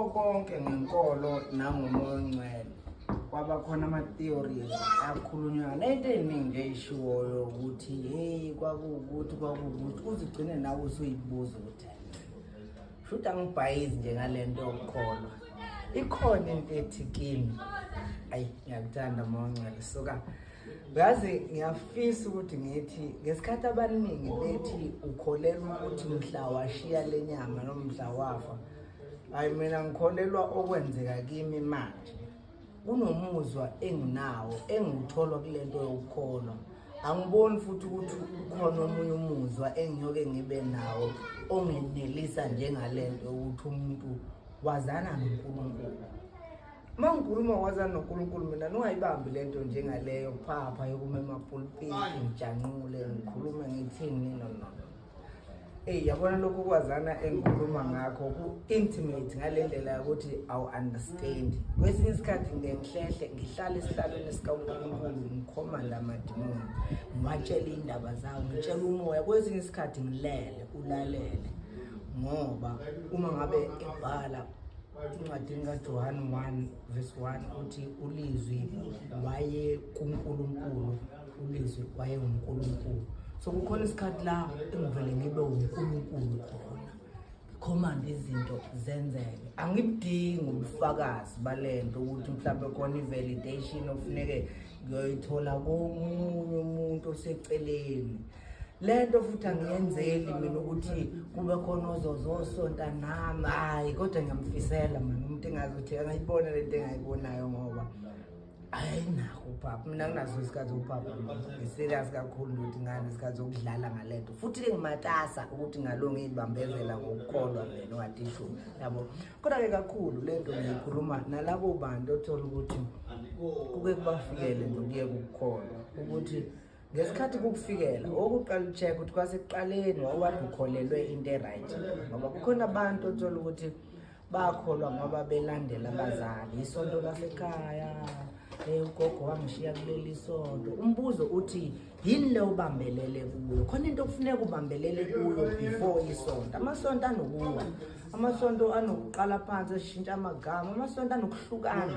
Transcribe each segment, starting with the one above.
Kukho konke ngenkolo nangomoya ongcwele, kwaba khona ama-theories akhulunywa nento ey'ningi nje ey'shiwoyo ukuthi heyi, kwakuwukuthi, kwakuwukuthi, uzigcine nawe usuyibuza ukuthi shuthi angibhayizi nje ngale nto yokukholwa. Ikhona into ethi kimi, ayi, ngiyakuthanda moya ongcwele. Suka, uyazi, ngiyafisa ukuthi ngithi ngesikhathi abaningi bethi ukholelwa ukuthi mhla washiya le nyama noma mhla wafa, hayi, mina ngikholelwa okwenzeka kimi manje. Kunomuzwa enginawo engiwutholwa kule nto yokukholwa. Angiboni futhi ukuthi ukhona omunye umuzwa engiyoke ngibe nawo ongenelisa njengalento yokuthi umuntu wazana noNkulunkulu. Uma ngikhuluma wazana noNkulunkulu, mina ningayibambi lento njengaleyo phapha yokuma emapulpiti ngijanqule, ngikhulume ngithini. No, no, no. Eyi, yabona, lokhu kwazana engikhuluma ngakho ku-intimate ngale ndlela yokuthi awu-understand. Kwesinye isikhathi ngike ngihlehle, ngihlale esihlalweni sikaNkulunkulu, ngikhomanda amadimoni, ngiwatshele iy'ndaba zawo, ngitshele umoya. Kwesinye isikhathi ngilele, ulalele, ngoba uma ngabe ebhala encwadini kaJohane 1 verse 1 uthi ulizwi waye kuNkulunkulu, ulizwi wayenguNkulunkulu. So kukhona isikhathi la engivele ngibe uNkulunkulu khona, command izinto zenzeke. Angibudingi ubufakazi balento ukuthi mhlawumbe khona i-validation ofuneke ngiyoyithola komunye umuntu oseceleni. Lento futhi angiyenzeli mina ukuthi kube khona ozozosonta nami, hayi, kodwa ngiyamfisela mani umuntu engazi ukuthi angayibona lento engayibonayo, ngoba ayinakho uphapha. Mina nginaso isikhathi sokuphapha, ngi-serious kakhulu ukuthi ngani isikhathi sokudlala ngalento. Futhi-ke ngimatasa ukuthi ngalo ngiyibambezela ngokukholwa mina ongatisho yabo. Kodwa-ke kakhulu lento ngiyikhuluma nalabo bantu othola ukuthi kuke kubafikele nje ukuyeka ukukholwa, ukuthi ngesikhathi kukufikela okokuqala u-check ukuthi kwasekuqaleni wawukade ukholelwe into e-right, ngoba kukhona abantu othola ukuthi bakholwa ngoba belandela abazali, isonto lasekhaya, ugogo wangishiya kuleli sonto. Umbuzo uthi yini le ubambelele kuyo? Khona into okufuneka ubambelele kuyo before isonto. Amasonto anokuwa, amasonto anokuqala phansi eshintsha amagama, amasonto anokuhlukana.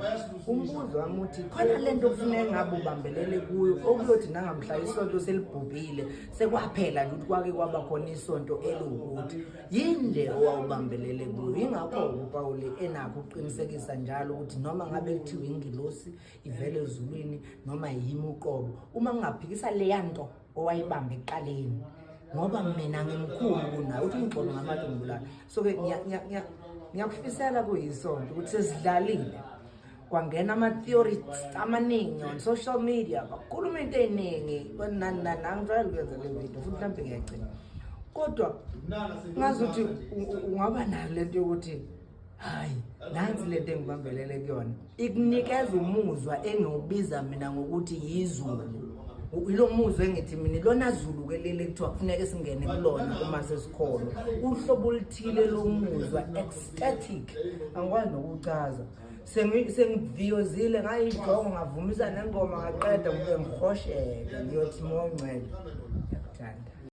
Umbuzo wami uthi khona lento okufuneka ngabe ubambelele kuyo, okuyothi nangamhla isonto selibhubhile, sekwaphela nje ukuthi kwake kwaba khona isonto eliwukuthi, yini le owawubambelele kuyo? Yingakho uPawuli enakho ukuqinisekisa njalo ukuthi noma ngabe kuthiwa ingilosi ivele ezulwini noma yimi uqobo, uma ngingaphikisa leya nto owayibamba ekuqaleni, ngoba mina ngimkhulu kunayo, uthi ngigxobe ngamatshe ngibulala. So-ke ngiyakufisela kuyisonto ukuthi sesidlalile, kwangena ama-theories amaningi on social media, bakhuluma into ey'ningi nani nani. Angijwayele ukuyenza le video futhi mhlawumbe ngiyagcina, kodwa ngazi ukuthi ungaba nayo lento yokuthi hayi, nansi lento engibambelele kuyona, ikunikeza umuzwa engiwubiza mina ngokuthi yizulu. Ilo muzwa engithi mina ilona zulu ke leli kuthiwa kufuneka singene kulona uma sesikholwa, uhlobo oluthile lomuzwa, ecstatic, angikwazi nokuchaza. Sengiviyozile, ngayijongo, ngavumisa nengoma, ngaqeda, kube ngihosheke, ngiyothi mongcele.